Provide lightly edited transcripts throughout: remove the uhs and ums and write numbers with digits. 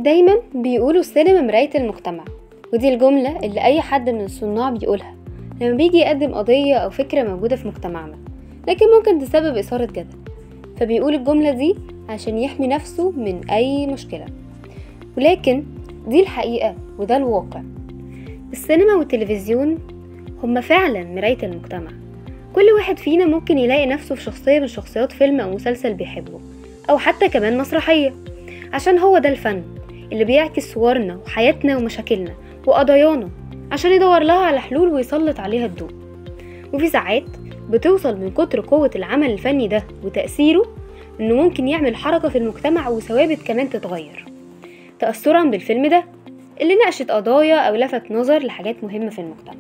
دايما بيقولوا السينما مراية المجتمع، ودي الجملة اللي أي حد من الصناع بيقولها لما بيجي يقدم قضية أو فكرة موجودة في مجتمعنا، لكن ممكن تسبب إثارة جدل، فبيقول الجملة دي عشان يحمي نفسه من أي مشكلة. ولكن دي الحقيقة وده الواقع. السينما والتلفزيون هما فعلا مراية المجتمع. كل واحد فينا ممكن يلاقي نفسه في شخصية من شخصيات فيلم أو مسلسل بيحبه، أو حتى كمان مسرحية، عشان هو ده الفن اللي بيعكس صورنا وحياتنا ومشاكلنا وقضايانا، عشان يدور لها على حلول ويسلط عليها الضوء. وفي ساعات بتوصل من كتر قوة العمل الفني ده وتأثيره إنه ممكن يعمل حركة في المجتمع وثوابت كمان تتغير تأثرا بالفيلم ده اللي ناقشت قضايا أو لفت نظر لحاجات مهمة في المجتمع.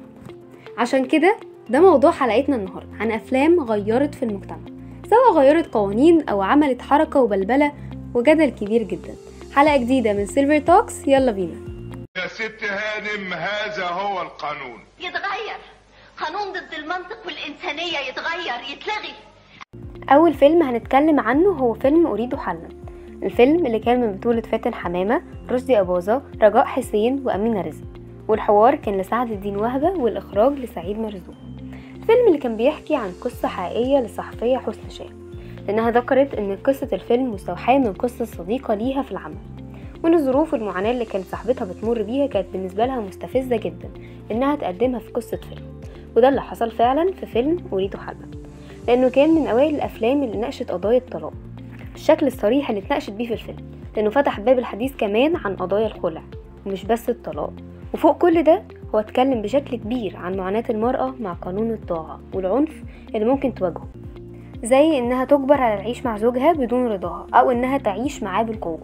عشان كده ده موضوع حلقتنا النهاردة، عن أفلام غيرت في المجتمع، سواء غيرت قوانين أو عملت حركة وبلبلة وجدل كبير جدا. حلقة جديدة من Silver Talks، يلا بينا. يا ست هانم، هذا هو القانون. يتغير قانون ضد المنطق والإنسانية، يتغير، يتلغي. أول فيلم هنتكلم عنه هو فيلم أريد حلا، الفيلم اللي كان من بطولة فاتن حمامة، رشدي أباظة، رجاء حسين، وأمينة رزق، والحوار كان لسعد الدين وهبة والإخراج لسعيد مرزوق. الفيلم اللي كان بيحكي عن قصة حقيقية للصحفية حسن شاه، لأنها ذكرت إن قصة الفيلم مستوحاة من قصة صديقة ليها في العمل، وإن الظروف والمعاناة اللي كانت صاحبتها بتمر بيها كانت بالنسبة لها مستفزة جدا إنها تقدمها في قصة فيلم. وده اللي حصل فعلا في فيلم أريد حلا، لأنه كان من أوائل الأفلام اللي ناقشت قضايا الطلاق بالشكل الصريح اللي اتناقشت بيه في الفيلم، لأنه فتح باب الحديث كمان عن قضايا الخلع ومش بس الطلاق. وفوق كل ده هو اتكلم بشكل كبير عن معاناة المرأة مع قانون الطاعة والعنف اللي ممكن تواجهه، زي إنها تجبر على العيش مع زوجها بدون رضاها أو إنها تعيش معاه بالقوة.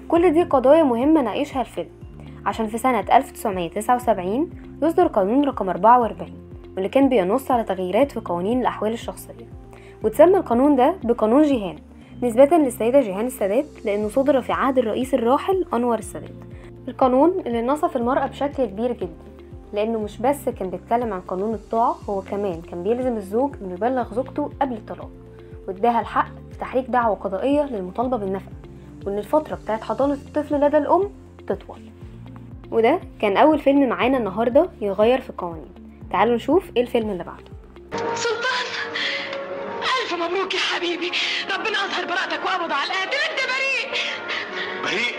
كل دي قضايا مهمة ناقشها الفيلم، عشان في سنة 1979 يصدر قانون رقم 44 واللي كان بينص على تغييرات في قوانين الأحوال الشخصية، وتسمى القانون ده بقانون جيهان نسبة للسيدة جيهان السادات، لأنه صدر في عهد الرئيس الراحل أنور السادات. القانون اللي نصف المرأة بشكل كبير جدا، لأنه مش بس كان بيتكلم عن قانون الطاعة، هو كمان كان بيلزم الزوج إنه يبلغ زوجته قبل الطلاق، واداها الحق في تحريك دعوة قضائية للمطالبة بالنفقة، وإن الفترة بتاعت حضانة الطفل لدى الأم تطول. وده كان أول فيلم معانا النهاردة يغير في القوانين. تعالوا نشوف إيه الفيلم اللي بعده. سلطان، ألف مبروك يا حبيبي، ربنا أظهر براءتك وقبض على القاتل، أنت بريء. بريء؟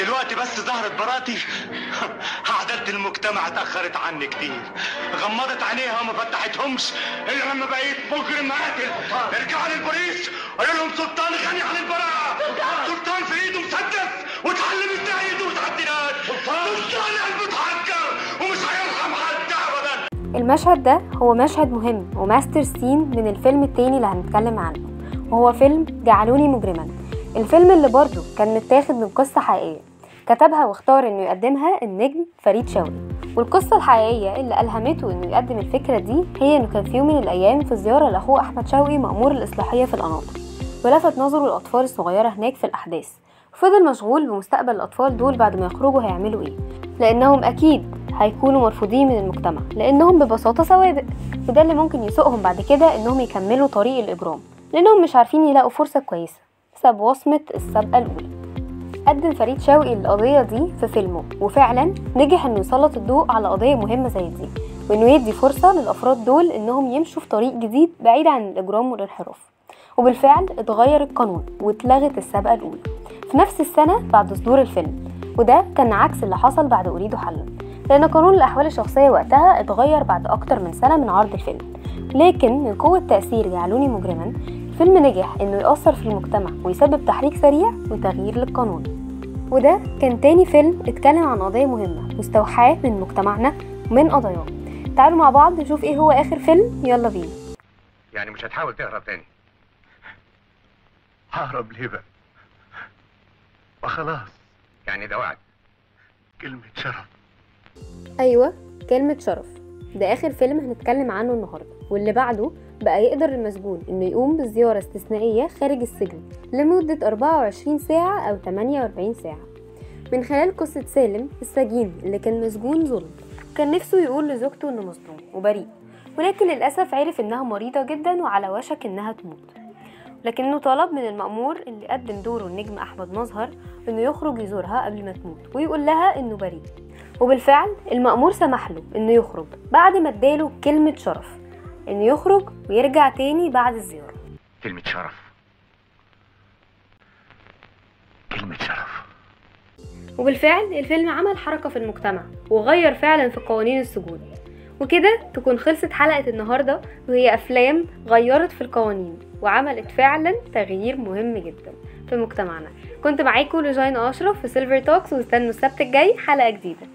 دلوقتي بس ظهرت براءتي؟ عدالة المجتمع اتأخرت عني كتير، غمضت عينيها وما فتحتهمش إلا لما بقيت مجرم قاتل. ارجعوا للبوليس قالوا لهم سلطان غني عن البراءة، سلطان في ايده مسدس واتعلم ازاي يدوس على الدينار، سلطان قلبه اتحجر ومش هيرحم حد أبدا. المشهد ده هو مشهد مهم و master scene من الفيلم التاني اللي هنتكلم عنه، وهو فيلم جعلوني مجرما. الفيلم اللي برضه كان متاخد من قصة حقيقية كتبها واختار انه يقدمها النجم فريد شوقي. والقصة الحقيقية اللي ألهمته انه يقدم الفكرة دي هي انه كان في يوم من الأيام في زيارة لأخوه أحمد شوقي مأمور الإصلاحية في القناطر، ولفت نظره الأطفال الصغيرة هناك في الأحداث، وفضل مشغول بمستقبل الأطفال دول بعد ما يخرجوا هيعملوا ايه، لأنهم أكيد هيكونوا مرفوضين من المجتمع لأنهم ببساطة سوابق، وده اللي ممكن يسوقهم بعد كده انهم يكملوا طريق الإجرام لأنهم مش عارفين يلاقوا فرصة كويسة بسبب وصمة السابقة الأولى. قدم فريد شوقي القضية دي في فيلمه، وفعلا نجح انه يسلط الضوء على قضية مهمة زي دي، وانه يدي فرصة للأفراد دول انهم يمشوا في طريق جديد بعيد عن الإجرام والانحراف. وبالفعل اتغير القانون واتلغت السابقة الأولى في نفس السنة بعد صدور الفيلم، وده كان عكس اللي حصل بعد أريد حلا، لأن قانون الأحوال الشخصية وقتها اتغير بعد أكتر من سنة من عرض الفيلم. لكن من قوة تأثير جعلوني مجرما، الفيلم نجح انه يأثر في المجتمع ويسبب تحريك سريع وتغيير للقانون. وده كان تاني فيلم اتكلم عن قضية مهمة مستوحاة من مجتمعنا ومن قضاياه. تعالوا مع بعض نشوف ايه هو اخر فيلم، يلا بينا. يعني مش هتحاول تهرب تاني؟ ههرب ليه بقى؟ وخلاص يعني ده وعد، كلمة شرف. ايوه كلمة شرف، ده اخر فيلم هنتكلم عنه النهارده. واللي بعده بقى يقدر المسجون انه يقوم بزيارة استثنائية خارج السجن لمدة 24 ساعة او 48 ساعة، من خلال قصة سالم السجين اللي كان مسجون ظلم، كان نفسه يقول لزوجته انه مظلوم وبريء، ولكن للأسف عرف انها مريضة جدا وعلى وشك انها تموت. لكنه طلب من المأمور اللي قدم دوره النجم أحمد مظهر إنه يخرج يزورها قبل ما تموت ويقول لها إنه بريء. وبالفعل المأمور سمح له إنه يخرج بعد ما اداله كلمة شرف إنه يخرج ويرجع تاني بعد الزيارة. كلمة شرف، كلمة شرف. وبالفعل الفيلم عمل حركة في المجتمع وغير فعلا في قوانين السجون. وكده تكون خلصت حلقة النهاردة، وهي أفلام غيرت في القوانين وعملت فعلا تغيير مهم جدا في مجتمعنا. كنت معاكم لجين أشرف في Silver Talks، واستنوا السبت الجاي حلقة جديدة.